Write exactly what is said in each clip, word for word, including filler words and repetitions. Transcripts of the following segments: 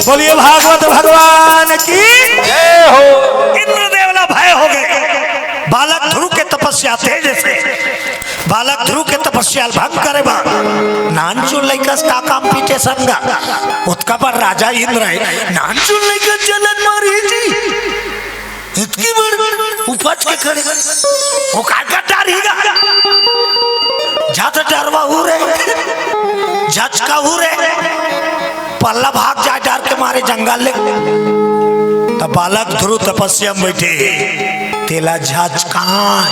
बोलिए भागवत भगवान की। जय हो। इंद्रदेव ला भय हो गे। बालक ध्रुव के तपस्या तेज से, बालक ध्रुव के तपस्या भंग करे बर नानचुन लइका से का काम पीटे संगा। ओतका बड़ राजा इंद्र हे, नानचुन लइका जलन मारी जी। इतकी बड़ उपज के खड़े, वो काय का डर ही गा? जा तो डरवा हूँ रे, झचका हूँ रे, पल्ला भाग जाए डर के मारे जंगल ले। तब बालक ध्रुव तपस्या में बैठे, तेला झचकाए,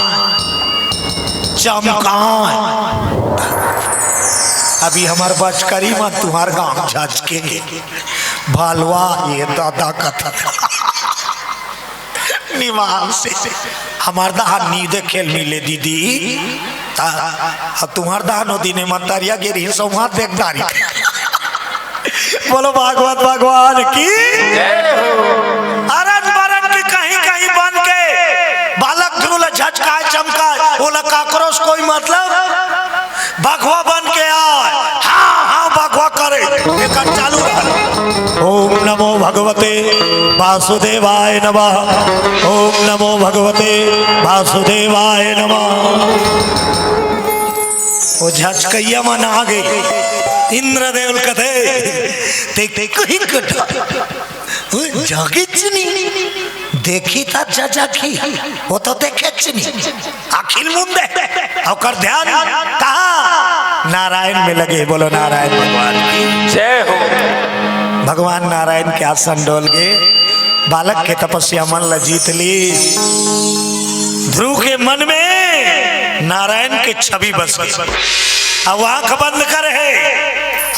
चमकाए। अभी हमार बचकरी में तुम्हार गांव झचके, भलवा ये दादा कथा। निमान से हमार दहा नींद खेल मिले दीदी। ता, अब तुम्हार दहा नो दिने मंतरिया गिरी सौहा देखदारी। बोलो भागवत भगवान की। जय हो। अरन बरन के कहीं कहीं बन के बालक ध्रुव ल झचकाए चमकाए, ओला काकरो से कोई मतलब। बघवा बन के आए, हाँ, हाँ, बघवा करे, एकर चालू रहे। ओम नमो भगवते वासुदेवाय नमः। ओम नमो भगवते वासुदेवाय नमः। वो झचकइया मन आ गे। इंद्रदेव कथे, ते, ते कहीं कटा। वो जागे चुनी। देखी था जा जागी। वो तो देखे चुनी। अखिल मुंदे, ओकर ध्यान कहाँ? नारायण में लगे। बोलो नारायण भगवान की। जय हो। भगवान नारायण के आसन डोल के बालक के तपस्या मन ला जीत ली। ध्रुव के मन में नारायण के छवि बस गई। अब आंख बंद करे हे,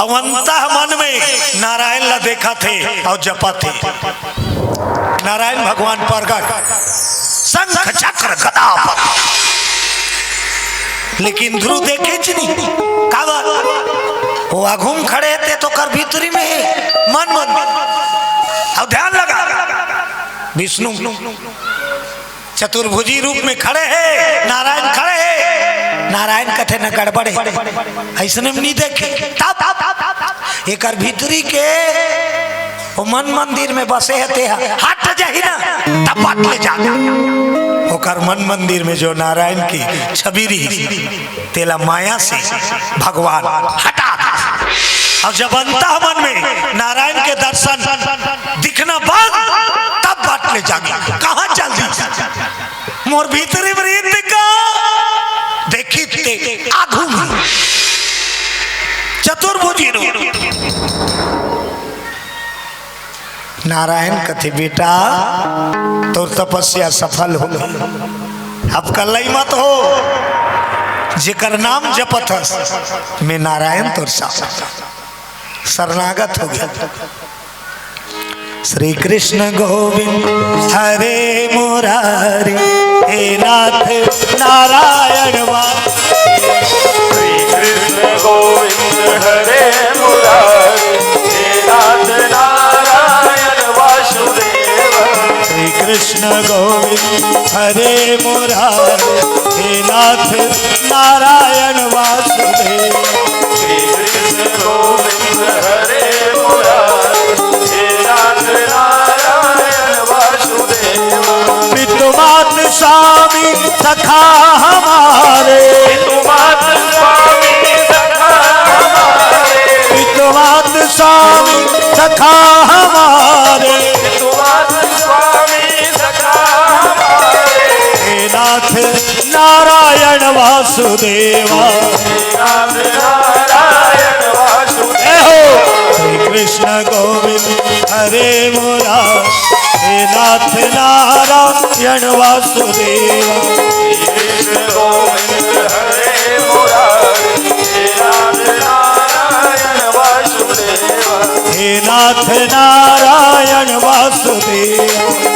अब अंतः मन में नारायण ला देखत हे और जपत हे। नारायण भगवान प्रगट, शंख चक्र गदा पद्म। लेकिन ध्रुव देखे च नहीं, का बात? वो आघू म खड़े हे, ते तो कर भीतरी में हे, मन मन। अब ध्यान लगा, विष्णु चतुर्भुजी रूप में खड़े हे, नारायण खड़े हे। नारायण कथे न गड़बड़ हे, अइसने में नहीं देखे। तब एकर भीतरी के वो मन मंदिर में बसे हे, ते ह हट जाही ना, तब बात ले जा। ओकर मन मंदिर में जो नारायण की छवि रही, तेला माया से भगवान हटा दे। और जब अंतः मन में नारायण के दर्शन दिखना बंद, तब बात ले जागे। कहाँ चल दी? मोर भीतरी वृत्त का देखी ते आघू में चतुर्भुजी रूप। नारायण कथे, "बेटा, तोर तपस्या सफल हो गई। अब कल्लई मत हो, जेकर नाम जपत हस, मैं नारायण तोर साथ शरणागत हो गया।" श्री कृष्ण गोविंद हरे मुरारी, हे नाथ नारायण वा। श्री कृष्ण गोविंद हरे मुरारी, हे नाथ नारायण वासुदेव। श्री कृष्ण गोविंद हरे मुरारी, हे नाथ नारायण वासुदेव। श्री कृष्ण गोविंद हरे मुरारी, हे नाथ नारायण वासुदेव। पितु मात स्वामी सखा हमारे। पितु मात स्वामी सखा हमारे। पितु मात स्वामी सखा हमारे। पितु मात स्वामी सखा हमारे। हे नाथ नारायण वासुदेवा। हे नाथ नारायण वासुदेवा। जय हो। श्री कृष्ण गोविंद हरे मुरारी, हे नाथ नारायण वासुदेवा। श्री कृष्ण गोविंद हरे मुरारी, हे नाथ नारायण वासुदेवा। हे नाथ नारायण वासुदेवा।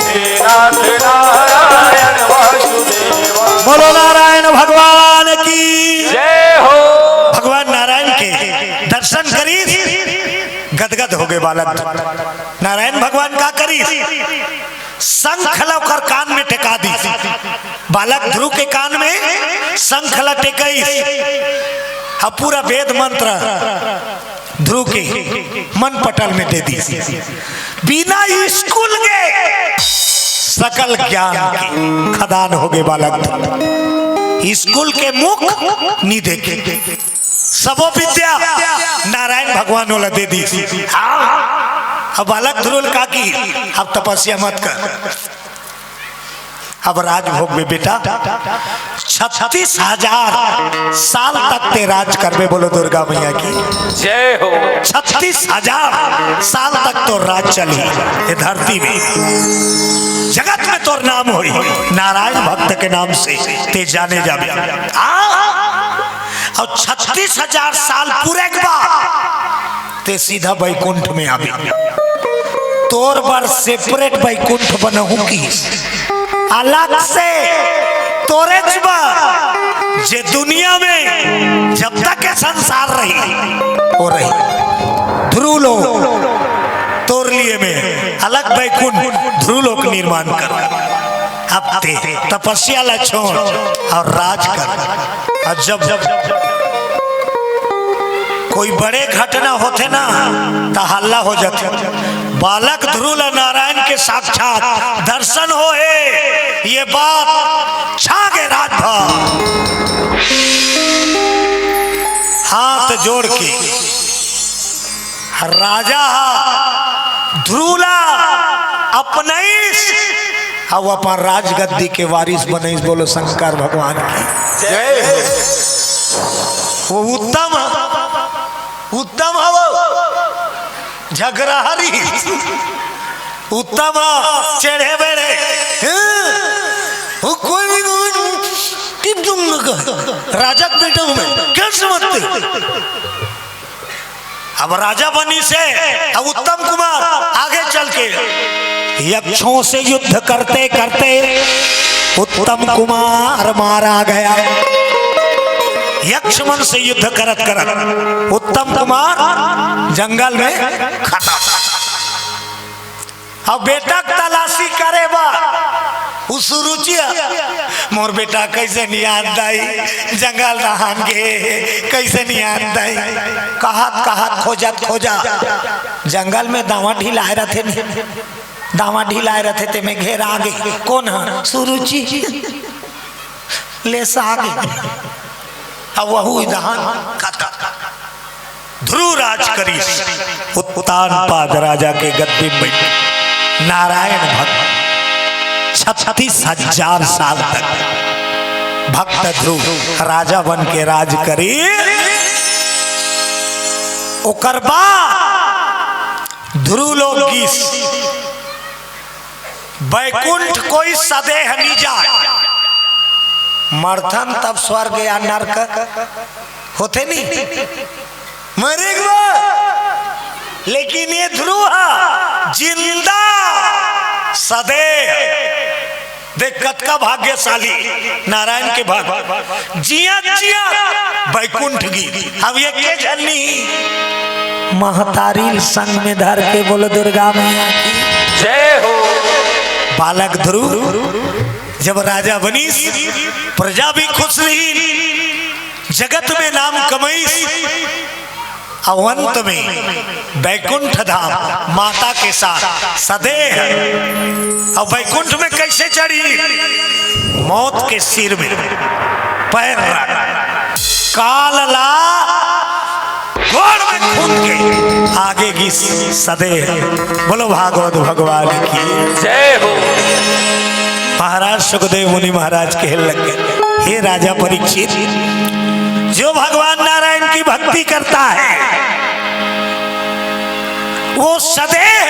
हे नाथ नारायण वासुदेवा। बोलो नारायण भगवान की। जय हो। भगवान नारायण के दर्शन करी, गदगद हो गए बालक। नारायण भगवान का करी? शंख ला ओकर कान में टेका दी। बालक ध्रुव के कान में शंख ला टेकई। अब पूरा वेद मंत्र ध्रुव के मन पटल में दे दी। बिना स्कूल के सकल ज्ञान के खदान हो गए बालक ध्रुव। स्कूल के मुख नी देखे, सबो विद्या नारायण भगवान वाला दे दी। हाँ, अब बालक ध्रुव का की, अब तपस्या मत कर, अब राजभोग में बेटा छत्तीस हजार साल तक ते राज करबे। बोलो दुर्गा मैया की जय हो। छत्तीस हजार साल तक तो राज चली ये धरती में, जगत में तोर नाम होई, नारायण भक्त के नाम से ते जाने जाबे। हाँ, और छत्तीस हजार साल पूरे के बाद ते सीधा बैकुंठ में आबे। तोर बर सेपरेट बैकुंठ बनहूं की, अलग से तोरेच बर, जे दुनिया में जब तक के संसार रही, वो रही। ध्रुव लोक तोर लिए में अलग बैकुंठ ध्रुव लोक निर्माण कर। अब ते तपस्या ला छोड़ और राज कर। और जब कोई बड़े घटना होथे ना, त हल्ला हो जाथे। बालक ध्रुव ला नारायण के साक्षात दर्शन होहे, ये बात छा गे राजभर। हाथ जोड़ के राजा ह ध्रुव ला अपनाइस, अउ अपन राजगद्दी के वारिस बनाइस। बोलो शंकर भगवान की जय हो। वो उत्तम ह, उत्तम ह वो, झगड़ाहा रहिस। उत्तम ह, चढ़े बेड़े, हैं? वो कोई भी कहूँ, टिप तुम न कह। राजा का बेटा हूँ मैं, क्या समझते हो? अब राजा बनिस हे, अब उत्तम कुमार आगे चल के यक्षों से युद्ध करते करते उत्तम कुमार मारा गया। यक्ष मन से युद्ध करत करत उत्तम कुमार जंगल में खत्म। अब बेटा के तलाशी करे बर उ सुरुचि ह, मोर बेटा कइसे नइ आत दाई, जंगल डहन गे, कइसे नइ आत दाई, कहत कहत खोजत खोजत जंगल में दावा ढिलाए रथे, दावा ढिलाए रथे, तेमे घेरा गे। कोन ह? सुरुचि। ले साग। अब वहू दहन खत्म। ध्रुव राज करिस उत्तानपाद राजा के गद्दी में। नारायण भक्त छत्तीस हजार साल तक भक्त ध्रुव राजा बन के राज करिस। ओकर बाद ध्रुव लोक गिस। बैकुंठ कोई सदेह नी जाय। मरथन तब स्वर्ग या नरक होथे नी, मरे के बाद। लेकिन ये ध्रुव ह जिंदा सदेह। देख कतका भाग्यशाली नारायण के भक्त, जियत जियत बैकुंठ गिस। अब ये के झन नी, महतारी ल संग में धर के बोलो दुर्गा मैया की जय हो। बालक ध्रुव जब राजा बनिस, प्रजा भी खुश रही, जगत में नाम कमाइस। अउ अंत में बैकुंठ धाम माता के साथ सदेह। अउ बैकुंठ में कइसे चढ़िस? मौत के सिर में पैर रख, काल ला गोड़ में खूंद के आगे गिस सदेह। बोलो भागवत भगवान की जय हो। महाराज सुखदेव मुनि महाराज कहे लग गए, हे राजा परीक्षित, जो भगवान नारायण की भक्ति करता है, वो सदैव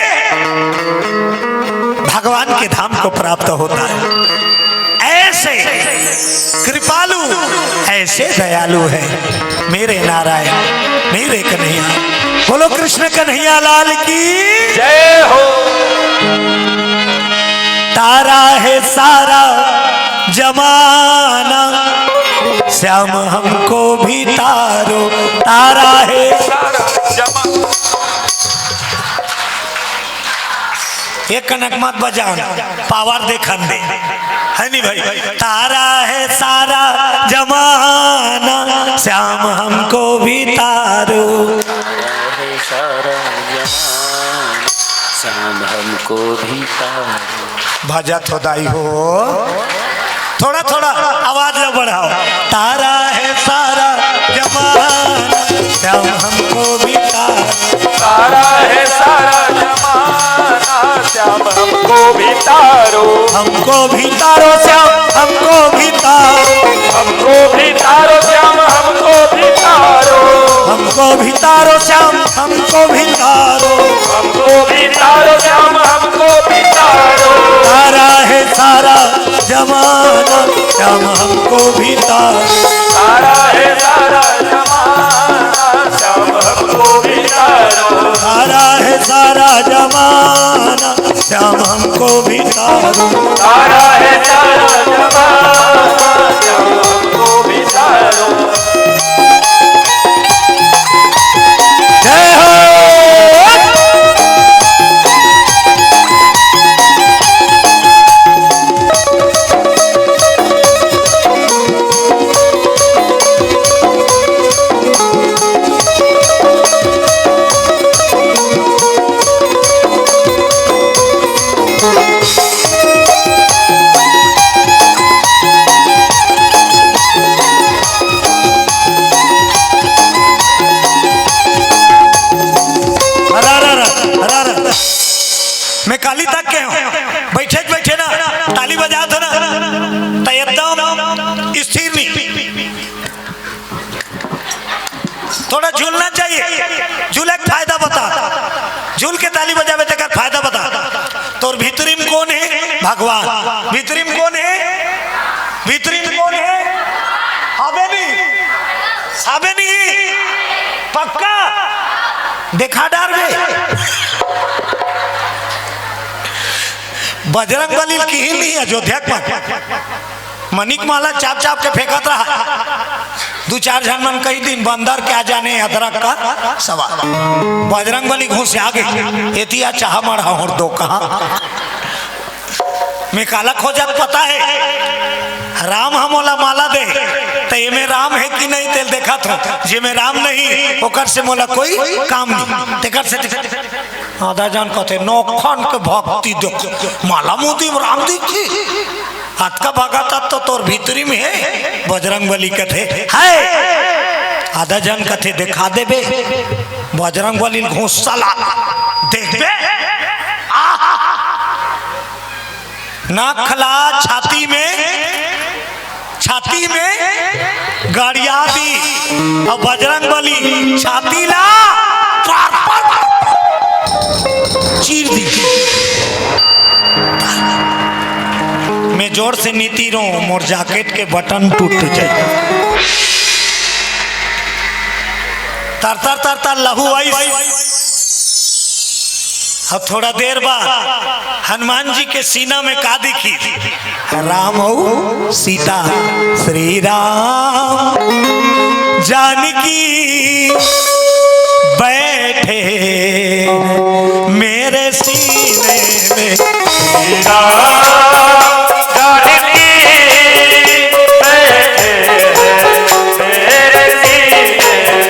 भगवान के धाम को प्राप्त होता है। ऐसे कृपालु, ऐसे दयालु है मेरे नारायण, मेरे कन्हैया। बोलो कृष्ण कन्हैया लाल की जय हो। तारा है सारा जमाना, श्याम हमको भी तारो, तारा है सारा जमाना। एक कनक मत बजाओ, पावर देखन दे, है नी भाई? तारा है सारा जमाना, श्याम हमको भी तारो। तारा है सारा जमाना, श्याम हमको भी तारो। भजत हो दाई हो, थोड़ा थोड़ा आवाज ला बढ़ाओ। तारा है सारा जमाना, श्याम हमको भी तारो। तारा है सारा जमाना, श्याम हमको भी तारो। हमको भी तारो श्याम, हमको भी तारो। हमको भी तारो श्याम, हमको भी तारो। हमको भी तारो श्याम, हमको भी तारो। हमको भी तारो श्याम, हमको भी तारो। तारा है सारा जमाना, श्याम हमको भी तारो। तारा है सारा जमाना, श्याम हमको भी तारो। तारा है सारा जमाना, श्याम हमको भी तारो। तारा है सारा जमाना, श्याम हमको भी तारो। जय हो। अरे, अरे, अरे, अरे, अरे। मैं काली तक के हूँ, बैठे बैठे ना ताली बजात हो ना, तो एकदम स्थिर नहीं। थोड़ा झूलना चाहिए। झूले के फायदा बता, झूल के ताली बजावे तेकर फायदा बता। तोर भीतरी में कौन है? भगवान। भीतरी में कौन है? भीतरी में कौन है? आबे नहीं, आबे नहीं, पक्का देखा डार बे। बजरंग बली की ही नहीं, अयोध्या के मनिक माला चाप चाप के फेंकत रहा। दू चार झन मन कही दिन बंदर क्या जाने अदरक का सवाद। बजरंग बली घुस आ गई, एतिया चाह मढ़ा और दो कहा। मैं काला खोजत पता है, राम ह मोला माला दे, त एमे राम है कि नहीं तेल देखत हो। जेमे राम नहीं, ओकर से मोला कोई काम नहीं। तेकर से आधा जन कथे नौखन के भक्ति देख, माला मुदी में राम दिखी। अतका भगत तो तोर भीतरी में है, बजरंग बली कथे है। आधा जन कथे देखा देबे, बजरंग बली घोंसा ला देखबे। आहा! नाक खला छाती में, छाती में गाड़िया दी, और बजरंग बली छाती ला पार पार चीर दी। मैं जोर से नीति रो, मोर जैकेट के बटन टूट जाए। तर तर तर तर लहू आई। अब थोड़ा देर बाद हनुमान जी के सीना में का दिखी? राम अउ सीता। श्री राम जानकी बैठे मेरे सीने में। श्री राम जानकी बैठे मेरे सीने में।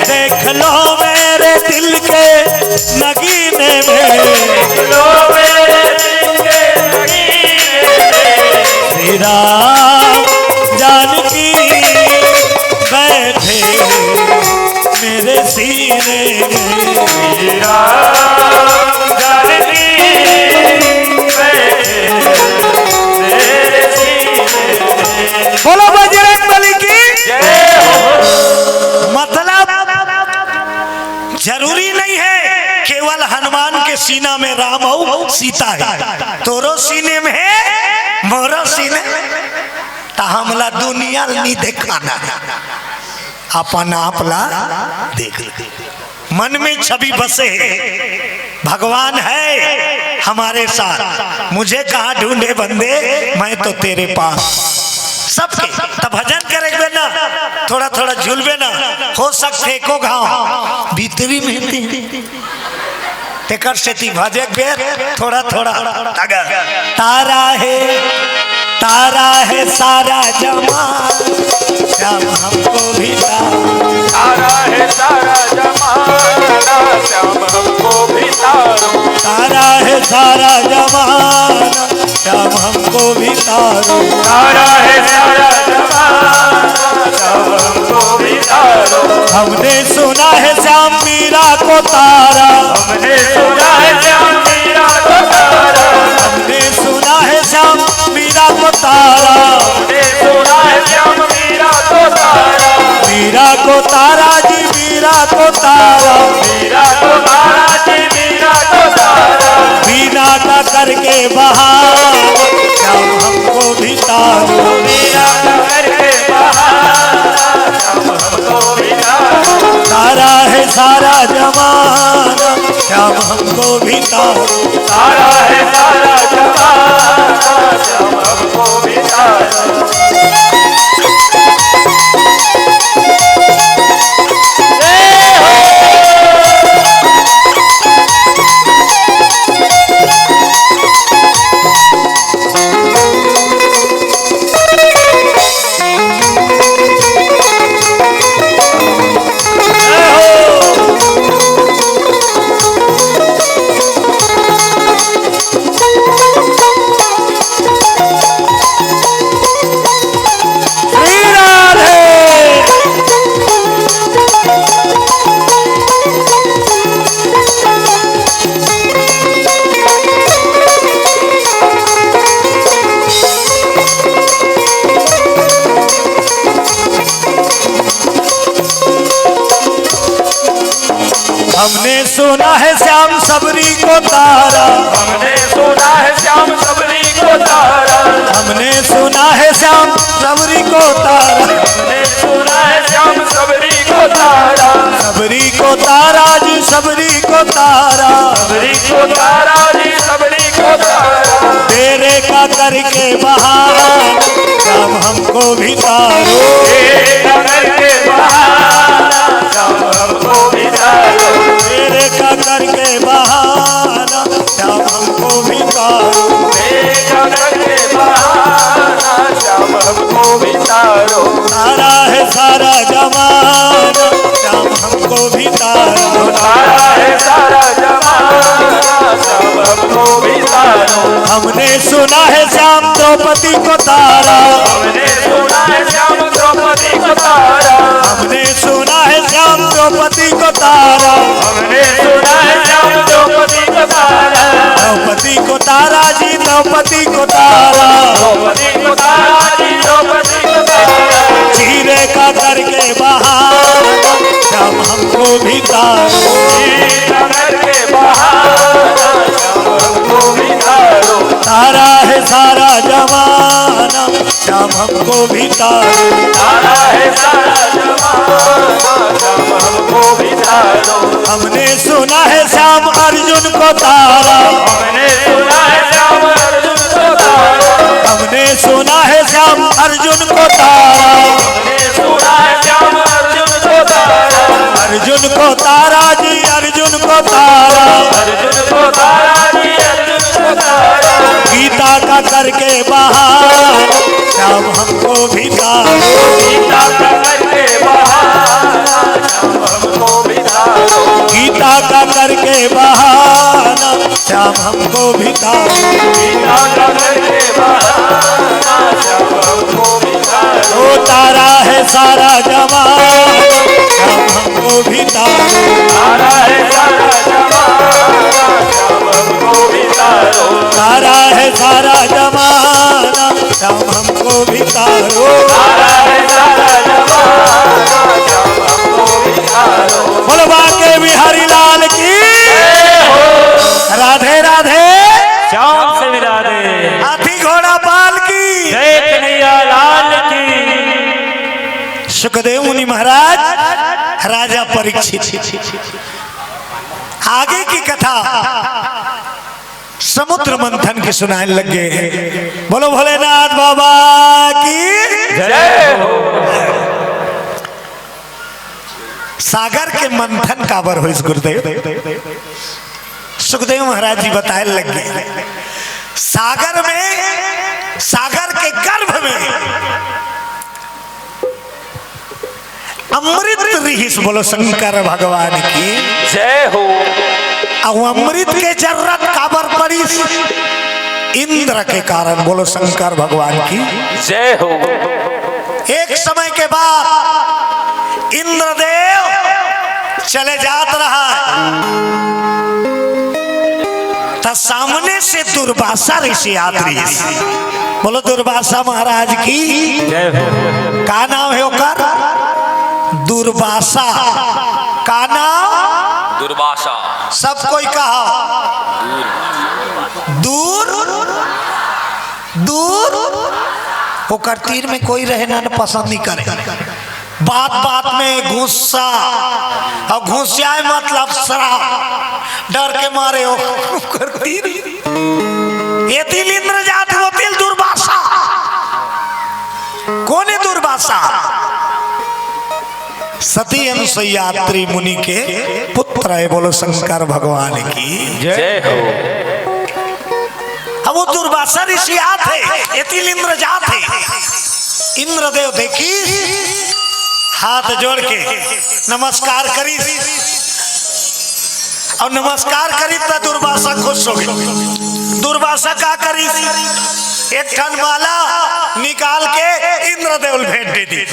देख लो मेरे दिल के नगीने में। लो मेरे दिल के नगीने में। श्री राम जानकी बैठे मेरे सीने में। श्री राम जानकी बैठे मेरे सीने में। बोलो बजरंग बली की जय हो। मतलब जरूरी नहीं है केवल हनुमान के सीना में राम अउ सीता है, तोरो सीने में है, मोरो सीने में। त हमला दुनिया ल नी देखाना, अपन आप ला देख ले। मन में छवि बसे है, भगवान है हमारे साथ, मुझे कहाँ ढूंढे बंदे, मैं तो तेरे पास। सबके त भजन करे बे ना, थोड़ा थोड़ा झूलबे ना, हो सकथे एको घाव भीतरी में ते। तेकर सेती भजे के बेर थोड़ा थोड़ा तारा हे, तारा हे सारा जमाना, श्याम हमको भी तारो। तारा है सारा जमाना, श्याम हमको भी तारो। तारा है सारा जमाना, श्याम हमको भी तारो। तारा है सारा जमाना, श्याम हमको भी तारो। हमने सुना है श्याम मीरा को तारा। हमने सुना है श्याम मीरा को तारा। हमने सुना है श्याम मीरा को तारा। हमने सुना है श्याम मीरा को तारा। मीरा को तारा जी, मीरा को तारा। मीरा को तारा जी, मीरा को तारा। मीरा का करके बहाना, श्याम हमको भी तारो। मीरा का करके बहाना, श्याम हमको भी तारो। तारा है सारा जमाना, श्याम हमको भी तारो। तारा है सारा जमाना, श्याम हमको भी तारो। श्री राधे। हमने सुना है श्याम सबरी को तारा। हमने सुना है श्याम सबरी को तारा। हमने सुना है श्याम सबरी को तारा। हमने सुना है श्याम सबरी को तारा। सबरी को तारा जी, सबरी को तारा। सबरी को तारा जी, सबरी को तारा। डेरे का करके बहाना, श्याम हमको भी तारो। डेरे का करके बहाना, श्याम हमको भी तारो। डेरे का करके बहाना, श्याम हमको भी तारो। डेरे का करके बहाना, श्याम हमको भी तारो। तारा है सारा जमाना, श्याम हमको भी तारो। तारा है सारा जमाना, श्याम हमको भी तारो। हमने सुना है श्याम द्रौपदी को तारा। हमने सुना है श्याम द्रौपदी को तारा। हमने सुना है श्याम द्रौपदी को तारा। हमने सुना है श्याम द्रौपदी को तारा। द्रौपदी को तारा जी, द्रौपदी को तारा। द्रौपदी को तारा जी, द्रौपदी को तारा। चीरे का करके बहाना, श्याम हमको भी तारो। चीरे का करके बहाना, श्याम हमको भी तारो। तारा है सारा जमाना, श्याम हमको भी तारो। तारा है सारा जमाना, श्याम हमको भी तारो। हमने सुना है श्याम अर्जुन को तारा। हमने सुना है श्याम अर्जुन को तारा। हमने सुना है श्याम अर्जुन को तारा। हमने सुना है श्याम अर्जुन को तारा। अर्जुन को तारा जी, अर्जुन को तारा। अर्जुन को तारा जी, अर्जुन को तारा। गीता का करके बहाना, श्याम हमको भी तारो। गीता का करके बहाना, श्याम हमको भी तारो। गीता का करके बहाना, श्याम हमको भी तारो। गीता का करके बहाना, श्याम हमको भी तारो। ओ तारा है सारा जमाना, श्याम हमको भी तारो। तारा है सारा जमाना, श्याम हमको भी तारो। तारा है सारा जमाना, श्याम हमको भी तारो। तारा है सारा जमाना, श्याम हमको भी तारो। बोलो बांके बिहारी लाल की। जय हो। राधे राधे। श्याम से मिला दे। हाथी घोड़ा पाल की। जय कन्हैया लाल की। सुखदेव मुनि महाराज, राजा परीक्षित आगे की कथा समुद्र मंथन के सुनाए लग गए। बोलो भोलेनाथ बाबा की। जय हो। सागर के मंथन काबर होइस गुरुदेव? सुखदेव महाराज जी बताए लग गए, सागर में, सागर के गर्भ में अमृत रिहिस। बोलो शंकर भगवान की। जय हो। अउ अमृत के जरूरत काबर पड़िस? इंद्र के कारण। बोलो शंकर भगवान की। जय हो। एक समय के बाद इंद्रदेव चले जात रहा, त सामने से दुर्वासा ऋषि आत रहिस। बोलो दुर्वासा महाराज की। जय हो। का नाम हे ओकर? दुर्वासा। का नाम? दुर्वासा। सब कोई कहा, दूर, दूर। ओकर तीर में कोई रहे ना, ना पसंद नहीं करे। बात बात में गुस्सा, अउ गुस्सा हे मतलब श्राप। डर के मारे ओ, ओकर तीर। एती ल इंद्र जात, ओती ल दुर्वासा। कोन हे दुर्वासा? सती अनुसुईया अत्रि मुनि के पुत्र हे। बोलो शंकर भगवान की। जय हो। अब वो दुर्वासा ऋषि आत हे, एती ल इंद्र जात हे। इंद्रदेव देखिस, हाथ जोड़ के नमस्कार करिस। अउ नमस्कार करिस त दुर्वासा खुश हो गे। दुर्वासा का करिस? एक ठन माला निकाल के इंद्रदेव ल भेंट दे दिस।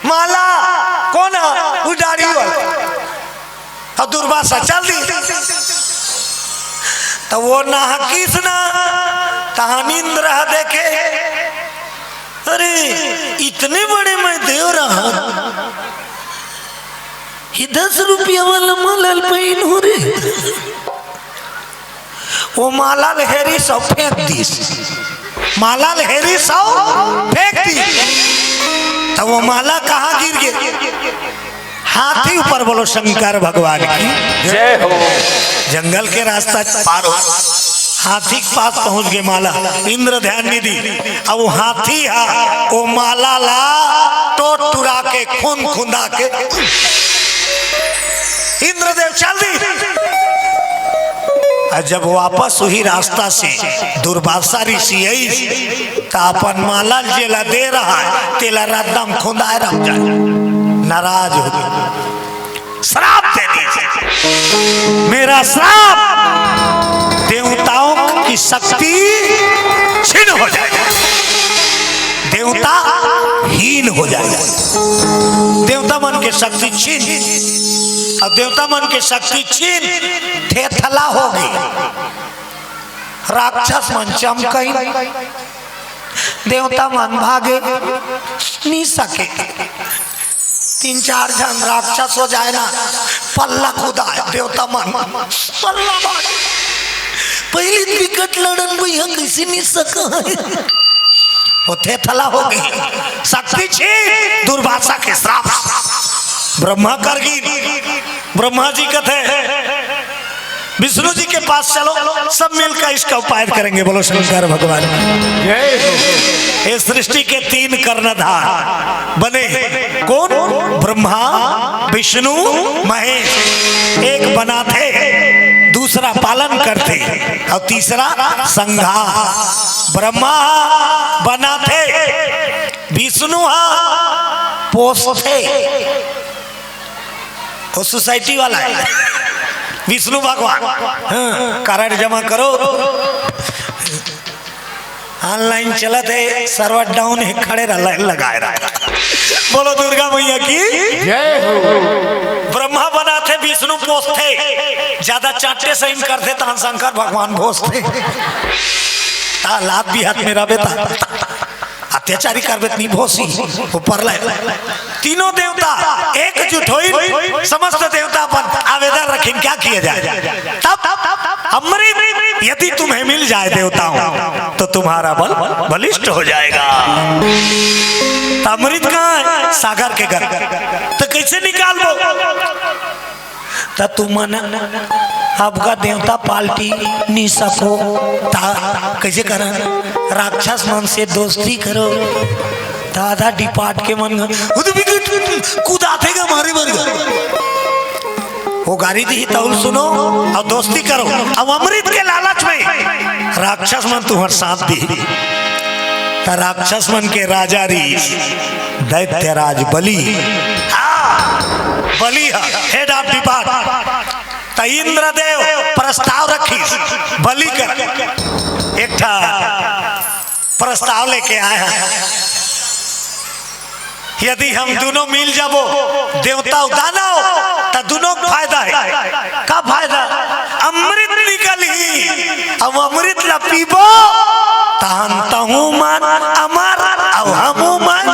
माला कोन? उ दाढ़ी वाला। अउ दुर्वासा चल दिस। त वो नहकिस ना, तहन इंद्र ह देखे, अरे, इतने बड़े मैं देव रहा, ये दस रुपया वाला माला ल पहिन हो रे। वो माला ल हेरिस अउ फेंक दिस। माला ल हेरिस अउ फेंक दिस। त वो माला कहाँ गिर गे? हाथी ऊपर। बोलो शंकर भगवान की। जय हो। जंगल के रास्ता पार हो, हाथी के पास पहुंच गे माला। इंद्र ध्यान नहीं दिस। अब वो हाथी हा, वो माला ला टोट टुरा के, खुंद खुंदा के इंद्रदेव चल दिस। अउ जब वापस उही रास्ता से दुर्वासा ऋषि आइस, त अपन माला ल जेला दे रहा हे, तेला रद्दा म खुंदाए रह जाए, नाराज हो गए। श्राप दे दीजिए, मेरा श्राप, देवताओं की शक्ति क्षीण हो जाए, देवता हीन हो जाए, देवता मन के शक्ति क्षीण। अब देवता मन के शक्ति क्षीण, थेथला हो गई। राक्षस मन चमकई, देवता मन भागे नहीं सके। तीन चार झन राक्षस हो जाए ना, पल्ला खुदाए देवता मन, पल्ला भागे। पहली विकट लड़न भैया कैसे नहीं सका है? वो थेथला हो गई। शक्ति छीन, दुर्वासा के श्राप। ब्रह्मा कर गिस, ब्रह्मा जी कथे, विष्णु जी के पास चलो, सब मिलकर इसका उपाय करेंगे। बोलो शंकर भगवान। ये सृष्टि के तीन कर्णधार बने, कौन? ब्रह्मा, विष्णु, महेश। एक बनाथे, दूसरा पालन करथे, अउ तीसरा संघा। ब्रह्मा बनाथे, विष्णु हा पोसथे, वो सोसाइटी वाला हे विष्णु भगवान। हाँ, कारड जमा करो, online चलत हे, server down हे, खड़े रह, लाइन लगाए रह। बोलो दुर्गा मैया की। जय हो। ब्रह्मा बनाथे, विष्णु पोसथे, ज्यादा चांटे सही करथे, तहन शंकर भगवान भोसथे। ता लात भी हाथ में रहबे ता अत्याचारी करबे त नहीं भोसी, ऊपर ले। तीनों देवता एकजुट होइन, समस्त देवता अपन आवेदन रखिन, क्या किया जाए? तब अमृत यदि तुम्हें मिल जाए देवताओं, तो तुम्हारा बल बलिष्ठ हो जाएगा। तो अमृत कहाँ है? सागर के गर्भ। तो कैसे निकालबो? त तुमन अब का देवता पालटी नी सको, ता कैसे करन? राक्षस मन से दोस्ती करो, त आधा डिपार्ट के मन उद बिकट कुदाथे गा मारे बर गा। वो गारी दिही तहू ल सुनो अउ दोस्ती करो, अउ अमृत के लालच में राक्षस मन तुम्हर साथ दिही। त राक्षस मन के राजा रहिस दैत्यराज बलि। हाँ, बलि ह head of department। त इंद्रदेव प्रस्ताव रखिस बलि कर, एक ठा प्रस्ताव लेके आय हंव। यदि हम दुनों मिल जाबो, देवता अउ दानव, त दुनों के फायदा हे। का फायदा? अमृत निकलही, अउ अमृत ला पीबो, तहन तहूं मन अमर, अउ हमू मन।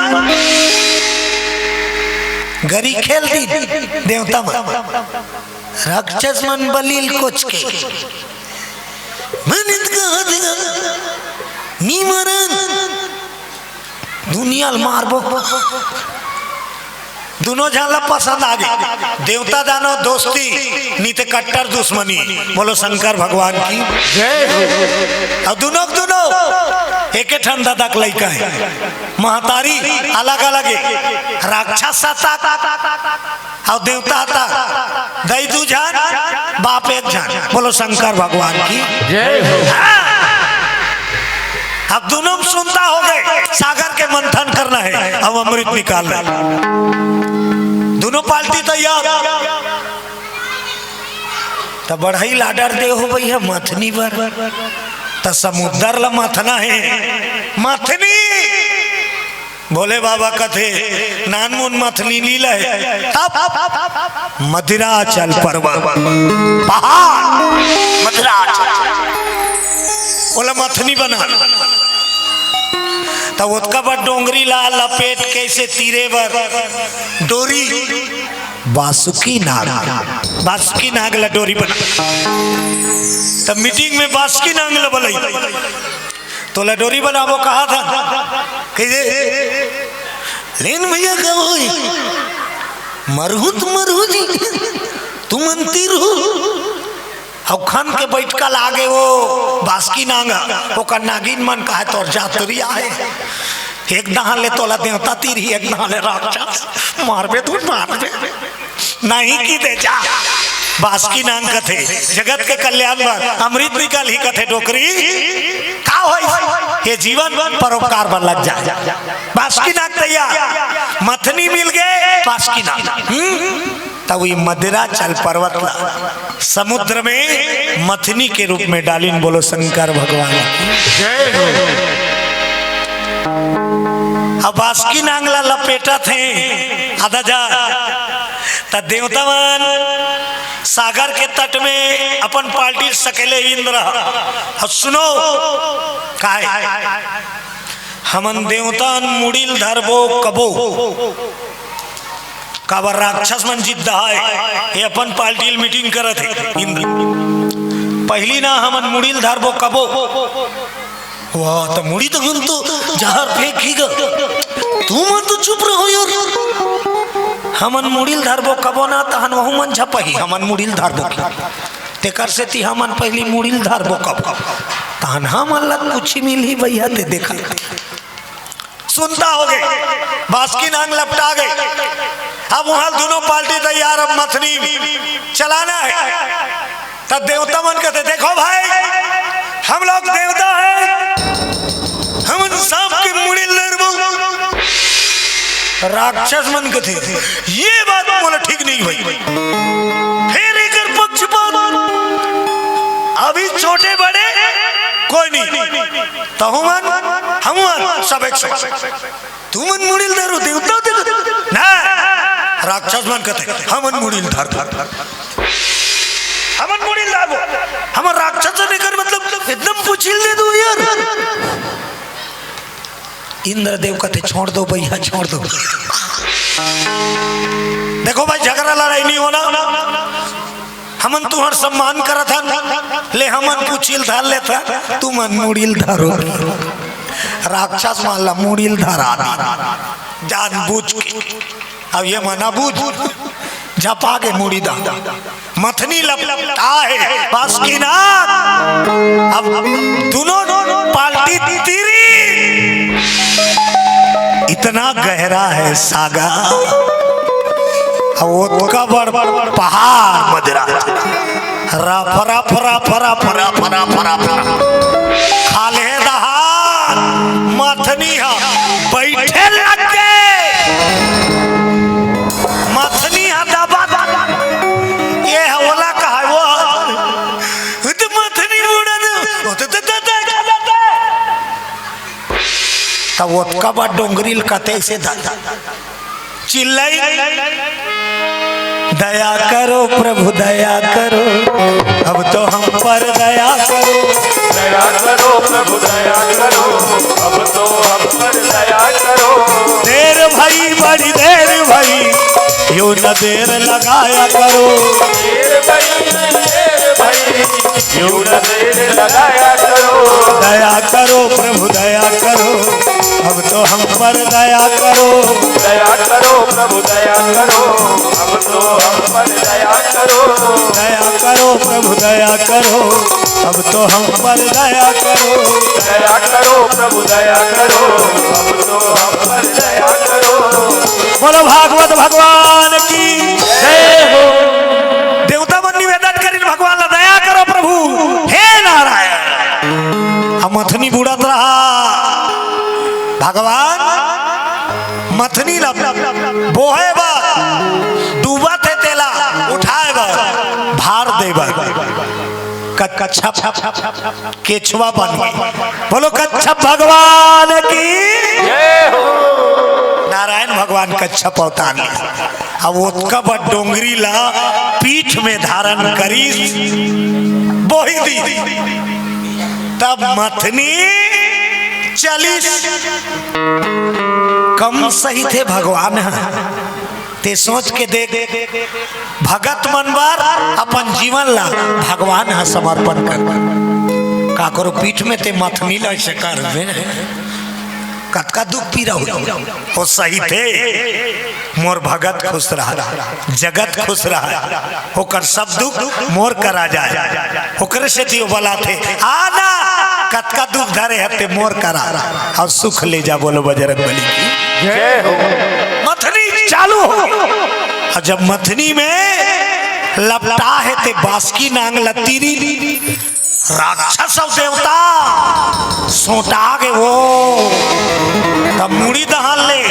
गरी खेल दिन देवता मन, राक्षस मन बलि ल कोचके। मन इतका हद गा, नी मरन, दुनिया ल मारबो। दुनों झन ला पसंद आ गे। देवता दानव दोस्ती, नी ते कट्टर दुश्मनी। बोलो शंकर भगवान की जय हो। अउ दुनों के दुनों एके ठन ददा के लइका हे, महतारी अलग अलग हे, राक्षस सत्ता अउ देवता ह त दई दू झन, बाप एक झन। बोलो शंकर भगवान की जय हो। अब दुनों में सुनता हो गे, सागर के मंथन करना हे, अब अमृत निकालना हे। दुनों पार्टी तैयार। त बढ़ई ल order दे हो भैया मथनी बर, त समुद्र ला मथना हे। मथनी भोले बाबा कथे, नानमुन मथनी नी लहे, तब मदिराचल पर्वत, पहाड़, मदिराचल, ओला मथनी बना। त ओतका बड़ डोंगरी ला लपेट के अइसे तीरे बर डोरी, बासुकी नाग, बासुकी नाग ला डोरी बना। त मीटिंग में बासुकी नाग ला बलई, तोला डोरी बनाबो कहा था कि लेन भैया का होई, मरहू त मरहू जी, तुमन तीरहू। अउ खन के बइठका लागे ओ बासुकी नांग, ओकर नागिन मन कहे तोर जातरी आहे। एक दहां ले तोला देवता तीरही, एक दहां ले राक्षस। मारबे तू, मारबे। नहीं की दे जा। बासुकी नांग कथे, जगत के कल्याण बर अमृत निकालही कथे डोकरी। का होई? ये जीवन परोपकार बर लग जाए। बासुकी नांग तैयार, मथनी मिल गे, बासुकी नांग। हम्म? तब ये मदिराचल पर्वत ला समुद्र में मथनी के रूप में डालिन। बोलो शंकर भगवान की जय हो। अब बासुकी नांग ला लपेटत हे आधा जा, त देवता मन सागर के तट में अपन पार्टी सकेले इंद्र। अब सुनो, काय हमन देवता मन मुड़ी ल धरबो कबो, काबर राक्षस मन जिद्दा हे, ये अपन पार्टी ल मीटिंग करत हे। इंद्र, पहिली ना हमन मुड़ी ल धरबो कबो। वाह, त मुड़ी त गुन तो जहर फेंकही गा। तुमन तो चुप रहो यार। हमन मुड़ी ल धरबो कबो ना, तहन वहू मन झपही, हमन मुड़ी ल धरबो की। तेकर सेती हमन पहिली मुड़ी ल धरबो कबो, तहन हमन ला कुछ मिलही भैया, ते देखा। सुनता हो गे, बासुकी नांग लपटा गे। अब उहां दुनों पार्टी तैयार, अब मथनी चलाना हे। त देवता मन कथे, देखो भाई, हम लोग देवता हे, हमन सांप के मुड़ी ल धरबो। राक्षस मन कथे, ये बात मोला ठीक नहीं भाई। फेर एकर पक्षपात, अभी छोटे बड़े कोई नहीं, तहु मन, हमू मन, सब एक संग। तुमन मुड़ी ल धरो, देवता हो, देवता। ना, राक्षस मन कथे, हमन मुड़ी ल धर, धर, धर। हमन मुड़ी ल धरबो। हमन राक्षस हन, एकर मतलब एकदम पुछिल दे दो यार। इंद्रदेव कथे, छोड़ दो भैया, छोड़ दो। देखो भाई, झगड़ा लड़ाई नहीं होना। हमन तुहर सम्मान करत हन, ले हमन पुछिल धर लेत हन, तुमन मुड़िल धरो। राक्षस मन ला मुड़िल धरा दी, जानबूझ के। अब ये मना बूझ, झपा के मुड़ी दा, मथनी लपटा हे बासुकीनाथ। अब दोनों पार्टी तीरी, इतना गहरा है सागर। ओतका बड़ पहाड़ मदरा, रफ रफ रफ रफ रफ रफ रफ। खाल्हे डहार मथनी ह बइठे लग गे। मथनी ह दबा, ये ह ओला कहा, वो त मथनी उड़त, वो त, त, त, त, त, त। तब ओतका बड़ डोंगरी ल कते से ध-, चिल्लाई, "दया करो प्रभु, दया करो, अब तो हम पर दया करो।" दया करो प्रभु, दया करो, अब तो हम पर दया करो। देर भई, बड़ी देर भई, यूं न देर लगाया करो। देर भई, देर भई, यूं न देर लगाया करो। दया करो प्रभु, दया करो, अब तो हम पर दया करो। दया करो प्रभु, दया करो, अब तो हम पर दया करो। दया करो प्रभु, दया करो, अब तो हम पर दया करो। दया करो प्रभु, दया करो, अब तो हम पर दया करो। बोलो भागवत भगवान की जय हो। देवता मन निवेदन करिन, "भगवान ला दया करो प्रभु, हे नारायण।" अब मथनी बुड़त रहा, भगवान मथनी ला बोहे बर, डूबत हे तेला उठाए बर, भार दे बर। क-, कच्छप केछवा बन गे। बोलो कच्छप भगवान की। जय हो। नारायण भगवान कच्छप अवतार ले। अब ओतका बड़ डोंगरी ला पीठ में धारण करिस, बोही दी। तब मथनी चलिस। कम सहिथे भगवान ह। ते सोच के देख, भगत मन बर अपन जीवन ला भगवान ह समर्पण कर। काकरो पीठ में ते मथनी ला अइसे करबे, कतका दुख पीरा होही। ओ सहिथे, मोर भगत खुश रहा, जगत खुश रहा, ओकर सब दुख मोर करा जाए। ओकरे सेती ओ बलाथे, "आ ना, कतका दुख धरे हते मोर करा, अउ सुख ले जा।" बोलो बजरंग बली की जय हो। मथनी चालू हो। अउ जब मथनी में लपटा हे ते बासकी नांग लतीरी, राक्षस अउ देवता सोटा गे वो। तब मुड़ी दहान ले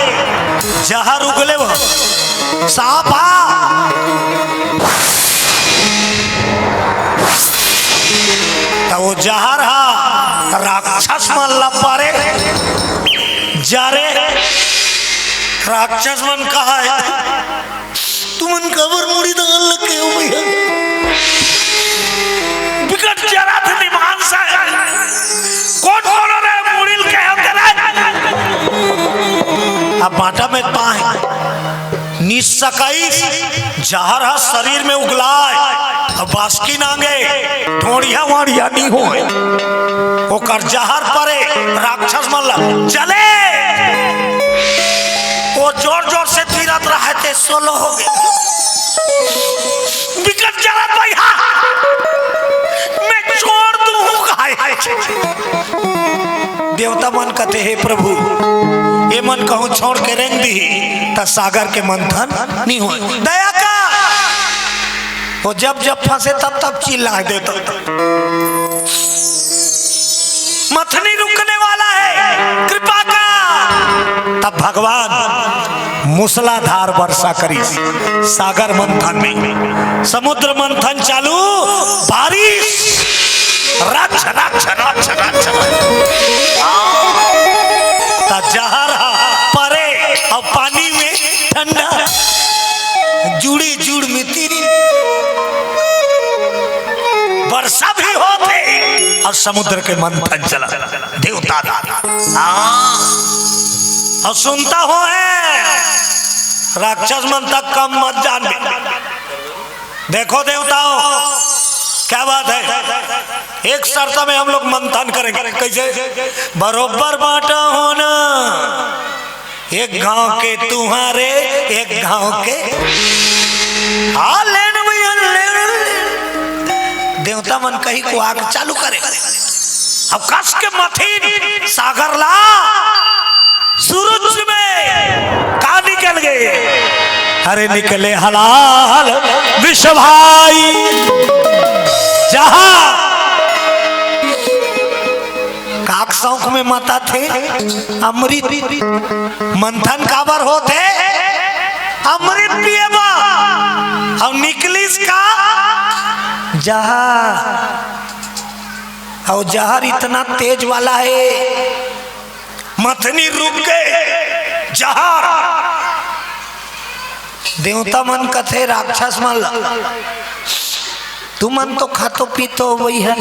जहर उगले वो। साफा। त वो जहर हा राक्षस मन ला परे। जा रे, राक्षस मन कहा हे, तुमन काबर मुड़ी दहान लगे हो भैया? बिकट जरा थे निमान सा। कोन बोलो रे मुड़ी ल कहे हो तेरा? अब बांटा में पाए। निस्सकई जहर ह शरीर में उगलाय, अउ बासकी नांगे ढोड़िया वाड़िया नी होय। ओकर जहर परे राक्षस मन ला चले। ओ जोर जोर से तीरत रहे ते सोलो हो गे। बिकट जरत भैया, मैं छोड़ दूं हूं, कहा हे। देवता मन कथे, "हे प्रभु, ये मन कहूं छोड़ के रेंग दी, त सागर के मंथन नी होय।" दया का, वो जब जब फंसे तब तब चिल्ला देता। मथनी रुकने वाला है, कृपा का। तब भगवान मूसलाधार वर्षा करिस, सागर मंथन में समुद्र मंथन चालू, बारिश, रच, रच, रच, रच, रच। त जहर ह परे अउ पानी में ठंडा, जुड़ी जुड़ में तीरी। वर्षा भी होथे अउ समुद्र के मंथन चला। देवता दादा। हाँ। अउ सुनता हो है, राक्षस मन तक कम मत जान दे। देखो देवताओं, क्या बात है, एक शर्त में हम लोग मंथन करेंगे। कैसे? बरोबर बांटा होना, एक गांव के तुम्हारे, एक गांव के। हाँ, लेन भैया, लेन। देवता मन कहीं को आग चालू करे। अब कस के मथीन सागर ला, सूरज में का निकल गए? अरे निकले हलाल विष भाई, जहां काक सौंख में मता थे अमृत। मंथन काबर होथे? अमृत पिए बर। अउ निकलिस का? जहर। अउ जहर इतना तेज वाला हे, मथनी रुक गे, जहर। देवता मन कथे राक्षस मन ला, तुमन तो खातो पीतो वही है,